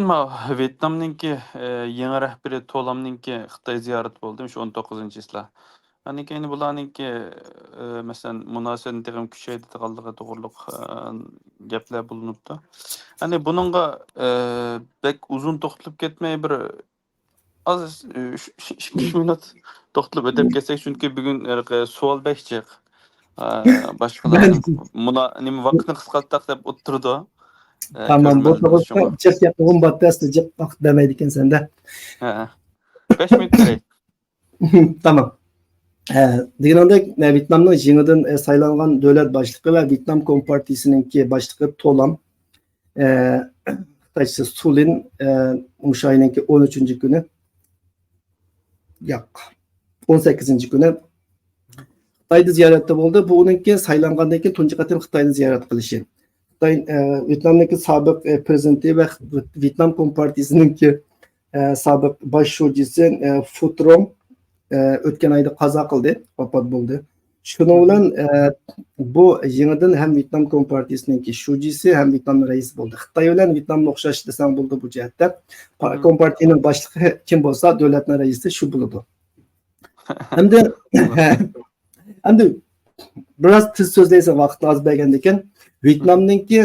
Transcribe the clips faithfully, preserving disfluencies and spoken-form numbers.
ماۋۇ ۋيېتنامنىڭكى، ئە، يېڭى رەھبىرى تولامنىڭكى خىتاي زىيارىتى بولدى، شۇ ئون توققۇزىنچى چىسلا. ئاندىن كېيىن بۇلارنىڭكى، ئە، مەسىلەن، مۇناسىۋەتنى تېخىمۇ كۈچەيتىدىغانلىقى توغرۇلۇق، ئە، گەپلەر بولۇنۇپتۇ. يەنى بۇنىڭغا، ئە، بەك ئۇزۇن توختىلىپ كەتمەي، بىر ئاز، ئە، ئۈچ، ئۈچ، ئىككى، ئۈچ مىنۇت توختىلىپ ئۆتۈپ كەتسەك، چۈنكى بۈگۈن، ئە، سوئال بەك جىق. ئە، باشقىلار مۇنا-، نېمە، ۋاقىتنى قىسقارتساق دەپ ئولتۇرىدۇ. ئە، تامام، بۇ كۆرۈرمەنلەر توغرىسىدا شۇڭا. جىق گەپنى ئۇنباتتى، ئەسلى جىق ۋاقىت بەرمەيدىكەن سەندە. ھە. بەش مىنۇت بېرەي. تامام. ئە، دېگىنىڭدەك، ئە، ۋيېتنامنىڭ يېڭىدىن، ئە، سايلانغان دۆلەت باشلىقى ۋە ۋيېتنام كومپارتىيىسىنىڭكى باشلىقى تولام، ئە، خىتايچىسى سۇلىن، ئە، مۇشۇ ئاينىڭكى ئون ئۈچىنچى كۈنى، ياق، ئون سەككىزىنچى كۈنى خىتايدا زىيارەتتە بولدى. بۇ ئۇنىڭكى سايلانغاندىن كېيىن تۇنجى قېتىم خىتاينى زىيارەت قىلىشى. خىتاي، ئە، ۋيېتنامنىڭكى سابىق، ئە، پرېزىدېنتى ۋە ۋيېتنام كومپارتىيىسىنىڭكى، ئە، سابىق باش شۇجىسى، ئە، فۇترون، ئە، ئۆتكەن ئايدا قازا قىلدى، ۋاپات بولدى. شۇنىڭ بىلەن، ئە، بۇ يېڭىدىن ھەم ۋيېتنام كومپارتىيىسىنىڭكى شۇجىسى، ھەم ۋيېتنامنىڭ رەئىسى بولدى. خىتاي بىلەن ۋيېتنامنى ئوخشاش دېسەڭ بولىدۇ بۇ جەھەتتە. پا-، كومپارتىيىنىڭ باشلىقى كىم بولسا، دۆلەتنىڭ رەئىسى شۇ بولىدۇ. ئەمدى، ئەمدى بىراز تېز سۆزلەيسەن، ۋاقىت ئاز بەرگەندىكىن. ۋيېتنامنىڭكى،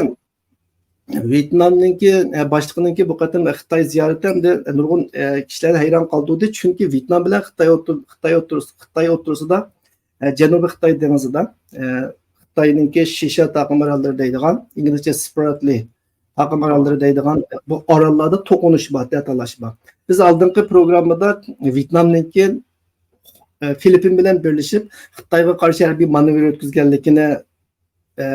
ۋيېتنامنىڭكى، ئە، باشلىقىنىڭكى بۇ قېتىم خىتاي زىيارىتى ئەمدى نۇرغۇن، ئە، كىشىلەرنى ھەيران قالدۇردى. چۈنكى ۋيېتنام بىلەن خىتاي ئوتتۇر-، خىتاي ئوتتۇرىسى-، خىتاي ئوتتۇرىسىدا، ئە، جەنۇبىي خىتاي دېڭىزىدا، ئە، خىتاينىڭكى شىشا تاقىم ئاراللىرى دەيدىغان، ئىنگلىزچە سپراتلى تاقىم ئاراللىرى دەيدىغان بۇ ئاراللاردا توقۇنۇش بار، تەتاللاش بار. بىز ئالدىنقى پروگراممىدا ۋيېتنامنىڭكى، ئە، فىلىپپىن بىلەن بىرلىشىپ خىتايغا قارشى ھەربىي مانېۋىر ئۆتكۈزگەنلىكىنى، ئە،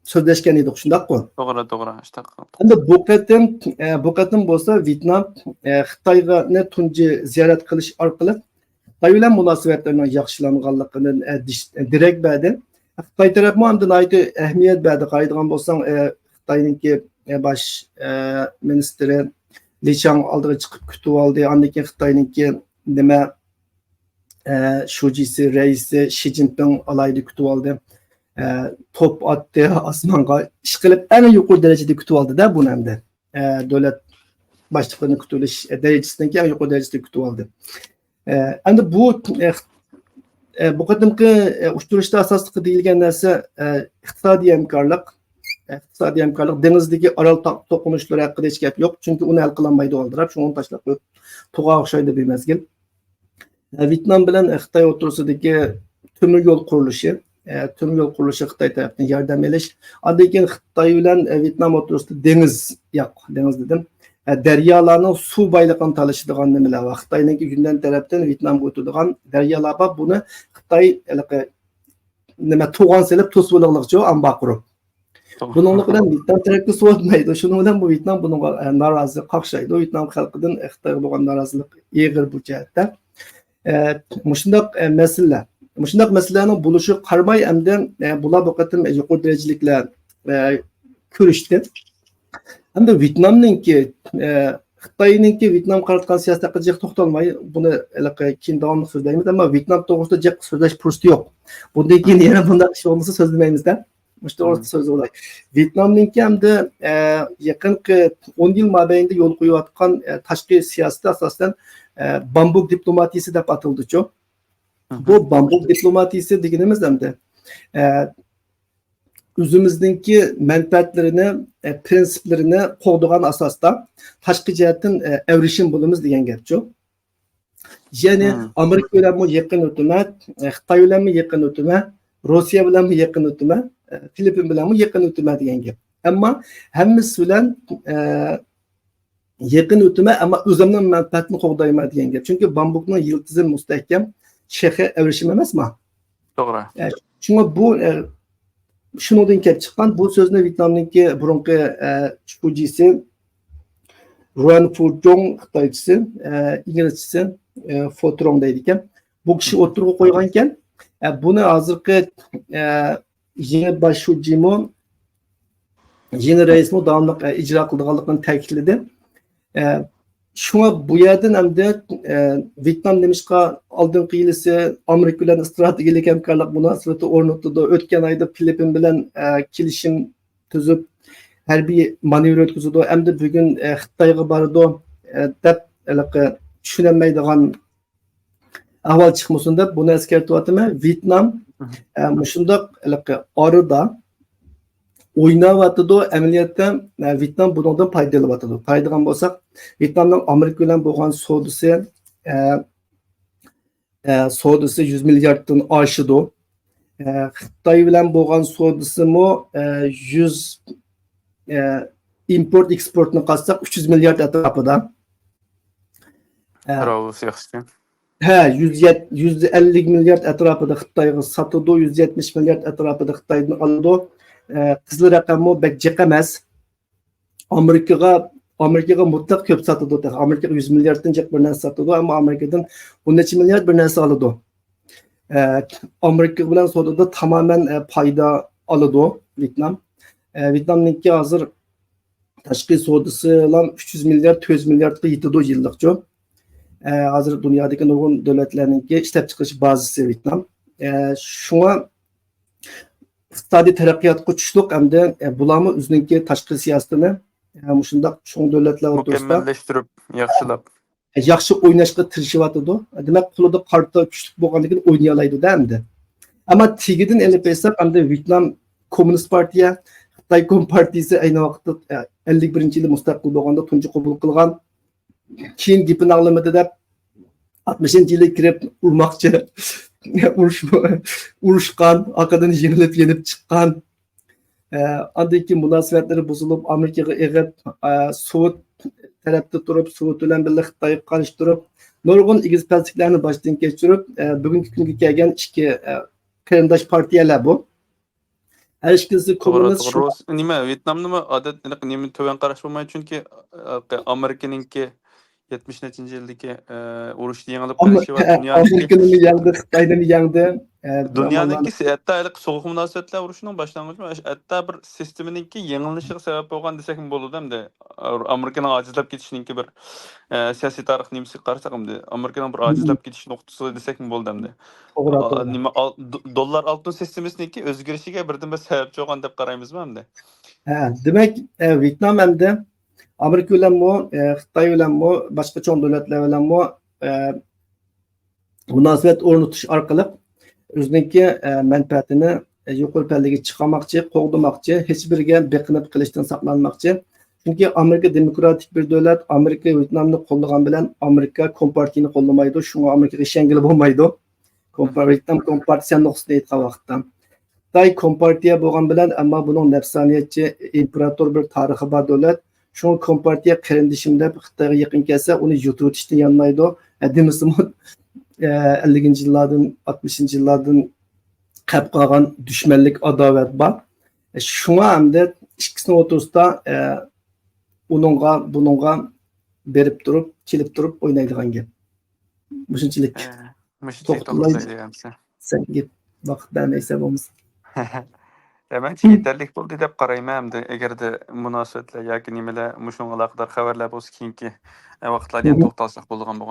سۆزلەشكەن ئىدۇق، شۇنداققۇ؟ توغرا، توغرا، شۇنداق. ئەمدى بۇ قېتىم، ئە، بۇ قېتىم بولسا ۋيېتنام، ئە، خىتايغا تۇنجى زىيارەت قىلىش ئارقىلىق خىتاي بىلەن مۇناسىۋەتلىرىنىڭ ياخشىلانغانلىقىدىن، ئە، دىش-، دېرەك بەردى. خىتاي تەرەپمۇ ئەمدى ناھايىتى ئەھمىيەت بەردى. قارايدىغان بولساڭ، ئە، خىتاينىڭكى، ئە، باش، ئە، مىنىستىرى لى چاڭ ئالدىغا چىقىپ كۈتۈۋالدى. ئاندىن كېيىن خىتاينىڭكى نېمە، ئە، شۇجىسى، رەئىسى شى جىنپىڭ ئالاھىدە كۈتۈۋالدى. ئە، توپ ئاتتى ئاسمانغا، ئىشقىلىپ ئەڭ يۇقىرى دەرىجىدە كۈتۈۋالدى-دە بۇنى ئەمدى. ئە، دۆلەت باشلىقلىرىنى كۈتۈۋېلىش، ئە، دەرىجىسىدىن كېيىن يۇقىرى دەرىجىدە كۈتۈۋالدى. ئە، ئەمدى بۇ، ئە، ئە، بۇ قېتىمقى، ئە، ئۇچرىشىشتا ئاساسلىقى دېيىلگەن نەرسە، ئە، ئىقتىسادىي ھەمكارلىق، ئە، ئىقتىسادىي ھەمكارلىق، دېڭىزدىكى ئارال تا-، توقۇنۇشلىرى ھەققىدە ھېچ گەپ يوق، چۈنكى ئۇنى ھەل قىلالمايدۇ ئالدىراپ، شۇڭا ئۇنى تاشلاپ قويۇپ، تۇغا ئوخشايدۇ بىر مەزگىل. ۋيېتنام بىلەن خىتاي ئوتتۇرىسىدىكى تۆمۈر يول قۇرۇلۇشى، تۆمۈر يول قۇرۇلۇشى خىتاي تەرەپتىن ياردەم ئېلىش. ئاندىن كېيىن خىتاي بىلەن ۋيېتنام ئوتتۇرىسىدا دېڭىز، ياق، دېڭىز دېدىم. دەريالارنىڭ سۇ بايلىقىنى تالىشىدىغان نېمىلەر بار. خىتاينىڭكى يۈننەن تەرەپتىن ۋيېتنامغا ئۆتىدىغان دەريالار بار. بۇنى خىتاي ھېلىقى نېمە، توغان سېلىپ توسۇۋېلىغلىقچۇ، ئامبار قۇرۇپ. بۇنىڭ بىلەن ۋيېتنام تەرەپكە سوۋۇتمايدۇ. شۇنىڭ بىلەن بۇ ۋيېتنام بۇنىڭغا، ئە، نارازى، قاقشايدۇ. ۋيېتنام خەلقىدىن خىتايغا بولغان نارازىلىق ئېغىر بۇ جەھەتتە. ئە، مۇشۇنداق، ئە، مەسىلىلەر. مۇشۇنداق مەسىلىلەرنىڭ بولۇشىغا قارىماي، ئەمدى، ئە، بۇلار بۇ قېتىم يۇقىرى دەرىجىلىكلەر، ئە، كۆرۈشتى. ئەمدى ۋيېتنامنىڭكى، ئە، خىتاينىڭكى ۋيېتنامغا قاراتقان سىياسىتى ھەققىدە جىق توختالماي، بۇنى ھېلىقى كېيىن داۋاملىق سۆزلەيمىز. ئەمما ۋيېتنام توغرىسىدا جىق سۆزلەش پۇرسىتى يوق. بۇندىن كېيىن يەنە بۇنداق ئىش بولمىسا سۆزلىمەيمىز-دە. مۇشۇ توغرىسىدا سۆزلىۋالاي. ۋيېتنامنىڭكى ئەمدى، ئە، يېقىنقى ئون يىل مابەينىدە يولغا قويۇۋاتقان، ئە، تاشقى سىياسىتى ئاساسەن، ئە، بامبۇك دىپلوماتىيىسى دەپ ئاتىلىدۇچۇ. بۇ بامبۇك دىپلوماتىيىسى دېگىنىمىز ئەمدى، ئە، ئۆزىمىزنىڭكى مەنپەئەتلىرىنى، ئە، پىرىنسىپلىرىنى قوغدىغان ئاساستا تاشقى جەھەتتىن، ئە، ئەۋرىشىم بولىمىز دېگەن گەپچۇ. يەنى ئامېرىكا بىلەنمۇ يېقىن ئۆتىمە، ئە، خىتاي بىلەنمۇ يېقىن ئۆتىمە، روسىيە بىلەنمۇ يېقىن ئۆتىمە، ئە، فىلىپپىن بىلەنمۇ يېقىن ئۆتىمە دېگەن گەپ. ئەمما ھەممىسى بىلەن، ئە، يېقىن ئۆتىمە، ئەمما ئۆزۈمنىڭ مەنپەئەتىنى قوغدايمەن دېگەن گەپ. چۈنكى بامبۇكنىڭ يىلتىزى مۇستەھكەم، شېخى ئەۋرىشىم ئەمەسما؟ توغرا. ئە، شۇڭا بۇ، ئە، شۇنىڭدىن كېلىپ چىققان بۇ سۆزنى ۋيېتنامنىڭكى بۇرۇنقى، ئە، شۇجىسى رۇەن فۇجۇڭ، خىتايچىسى، ئە، ئىنگلىزچىسى، ئە، فوترۇڭ دەيدىكەن. بۇ كىشى ئوتتۇرىغا قويغانىكەن. ئە، بۇنى ھازىرقى، ئە، يېڭى باش شۇجىمۇ، يېڭى رەئىسمۇ داۋاملىق، ئە، ئىجرا قىلىدىغانلىقىنى تەكىتلىدى. ئە، شۇڭا بۇ يەردىن ئەمدى، ئە، ۋيېتنام نېمىشقا ئالدىنقى يىلىسى ئامېرىكا بىلەن ئىستراتېگىيەلىك ھەمكارلىق مۇناسىۋىتى ئورنىتىدۇ، ئۆتكەن ئايدا فىلىپپىن بىلەن، ئە، كېلىشىم تۈزۈپ، ھەربىي مانېۋىر ئۆتكۈزىدۇ، ئەمدى بۈگۈن، ئە، خىتايغا بارىدۇ، ئە، دەپ، ھېلىقى چۈشىنەلمەيدىغان ئەھۋال چىقمىسۇن دەپ بۇنى ئەسكەرتىۋاتىمەن. ۋيېتنام، ئە، مۇشۇنداق ھېلىقى ئارىدا ئويناۋاتىدۇ. ئەمەلىيەتتە، ئە، ۋيېتنام بۇنىڭدىن پايدا ئېلىۋاتىدۇ. قارايدىغان بولساق، ۋيېتنامنىڭ ئامېرىكا بىلەن بولغان سودىسى، ئە، ئە، سودىسى يۈز مىلياردتىن ئاشىدۇ. ئە، خىتاي بىلەن بولغان سودىسىمۇ، ئە، يۈز، ئە، ئىمپورت ئېكسپورتنى قاتساق ئۈچ يۈز مىليارد ئەتراپىدا. ئە، راۋۇس ياخشىكەن. ھە، يۈز يەت-، يۈز ئەللىك مىليارد ئەتراپىدا خىتايغا ساتىدۇ، يۈز يەتمىش مىليارد ئەتراپىدا خىتايدىن ئالىدۇ. ئە، قىزىل رەقەممۇ بەك جىق ئەمەس. ئامېرىكىغا، ئامېرىكىغا مۇتلەق كۆپ ساتىدۇ تېخى. ئامېرىكىغا يۈز مىلياردتىن جىق بىر نەرسە ساتىدۇ، ئەمما ئامېرىكىدىن ئون نەچچە مىليارد بىر نەرسە ئالىدۇ. ئە، ئامېرىكا بىلەن سودىدا تامامەن، ئە، پايدا ئالىدۇ ۋيېتنام. ئە، ۋيېتنامنىڭكى ھازىر تاشقى سودىسىلا ئۈچ يۈز مىليارد، تۆت يۈز مىلياردقا يېتىدۇ يىللىقچۇ. ئە، ھازىر دۇنيادىكى نۇرغۇن دۆلەتلەرنىڭكى ئىشلەپچىقىرىش بازىسى ۋيېتنام. ئە، شۇڭا ئىقتىسادىي تەرەققىياتقا كۈچلۈك ئەمدى، ئە، بۇلارمۇ ئۆزىنىڭكى تاشقى سىياسىتىنى، ئە، مۇشۇنداق چوڭ دۆلەتلەر ئوتتۇرىسىدا مۇكەممەللەشتۈرۈپ، ياخشىلاپ. ياخشى ئويناشقا تىرىشىۋاتىدۇ. دېمەك، قولىدا قارتا كۈچلۈك بولغاندىكىن ئوينىيالايدۇ-دە ئەمدى. ئەمما تېگىدىن ئېلىپ ئېيتساق، ئەمدى ۋيېتنام كوممۇنىست پارتىيە، خىتاي كومپارتىيىسى ئەينى ۋاقىتتا، ئە، ئەللىك بىرىنچى يىلى مۇستەقىل بولغاندا تۇنجى قوبۇل قىلغان. كېيىن گېپىنى ئاڭلىمىدى دەپ، ئاتمىشىنچى يىلى كىرىپ ئۇرماقچى، ئۇرۇش، ئۇرۇشقان، ئارقىدىن يېڭىلىپ يېنىپ چىققان. ئە، ئاندىن كېيىن مۇناسىۋەتلىرى بۇزۇلۇپ، ئامېرىكىغا ئېغىپ، ئە، سوۋېت تەرەپتە تۇرۇپ، سوۋېت بىلەن بىللە خىتايغا قارشى تۇرۇپ، نۇرغۇن ئېگىز پەسلىكلەرنى باشتىن كەچۈرۈپ، ئە، بۈگۈنكى كۈنگە كەلگەن ئىككى، ئە، قېرىنداش پارتىيەلەر بۇ. ھەر ئىككىلىسى توغرا، كوممۇنىست، توغرا. شۇڭا نېمە، ۋيېتنامنىمۇ ئادەت، نېمە، تۆۋەن قاراش بولمايدۇ، چۈنكى، ئە، ئامېرىكىنىڭكى يەتمىش نەچچىنچى يىلدىكى، ئە، ئۇرۇشنى يېڭىلىپ ئامېر-، قېلىشى ۋە ھە، دۇنيادىكى ئامېرىكىنىمۇ يەڭدى، خىتاينىمۇ يەڭدى. ئە، دۇنيانىڭكى، ھەتتا ھېلىقى سوغۇق مۇناسىۋەتلەر ئۇرۇشىنىڭ باشلانغۇچى، ھەتتا بىر سىستېمىنىڭكى يېڭىلىشىغا سەۋەب بولغان دېسەكمۇ بولىدۇ ئەمدى. ئامېرىكىنىڭ ئاجىزلاپ كېتىشىنىڭكى بىر، ئە، سىياسىي تارىخ نېمىسىگە قارىساق ئەمدى، ئامېرىكىنىڭ بىر ئاجىزلاپ كېتىش نۇقتىسى دېسەكمۇ بولىدۇ ئەمدى. توغرا، ئا، توغرا. نېمە، ئال-، دو-، دوللار ئالتۇن سىستېمىسىنىڭكى ئۆزگىرىشىگە بىردىنبىر سەۋەبچى بولغان دەپ قارايمىزمۇ ئەمدى؟ ھە، دېمەك، ئە، ۋيېتنام ئەمدى ئامېرىكا بىلەنمۇ، ئە، خىتاي بىلەنمۇ، باشقا چوڭ دۆلەتلەر بىلەنمۇ، ئە، مۇناسىۋەت ئورنىتىش ئارقىلىق ئۆزىنىڭكى، ئە، مەنپەئەتىنى، ئە، يۇقىرى پەللىگە چىقارماقچى، قوغدىماقچى، ھېچبىرىگە بېقىنىپ قېلىشتىن ساقلانماقچى. چۈنكى ئامېرىكا دېموكراتىك بىر دۆلەت، ئامېرىكا ۋيېتنامنى قوللىغان بىلەن ئامېرىكا كومپارتىيىنى قوللىمايدۇ، شۇڭا ئامېرىكىغا ئىشەنگىلى بولمايدۇ. كومپار-، ۋيېتنام كومپارتىيىسى نۇقتىسىدىن ئېيتقان ۋاقىتتا. خىتاي كومپارتىيە بولغان بىلەن، ئەمما بۇنىڭ نەپسانىيەتچى ئىمپېراتور بىر تارىخى بار دۆلەت. شۇڭا كومپارتىيە قېرىندىشىم دەپ خىتايغا يېقىن كەلسە، ئۇنى يۇتۇۋېتىشتىن يانمايدۇ. ھە، دېمىسىمۇ، ئە، ئەللىكىنچى يىللاردىن، ئاتمىشىنچى يىللاردىن قەپ قالغان دۈشمەنلىك، ئاداۋەت بار. شۇڭا ئەمدى ئىككىسىنىڭ ئوتتۇرىسىدا، ئە، ئۇنىڭغا، بۇنىڭغا بېرىپ تۇرۇپ، كېلىپ تۇرۇپ ئوينايدىغان گەپ. مۇشۇنچىلىك. ھە، مۇشۇنچىلىك توختىلاي. توختىتايلى ئەمسە. سەن گەپ، ۋاقىت بەرمەيسەن بولمىسا. مەنچە يېتەرلىك بولدى دەپ قارايمەن ئەمدى. ئەگەردە مۇناسىۋەتلەر ياكى نېمىلەر، مۇشۇنىڭغا ئالاقىدار خەۋەرلەر بولسا، كېيىنكى ۋاقىتلاردا يەنە توختالساق بولىدىغان بولغان.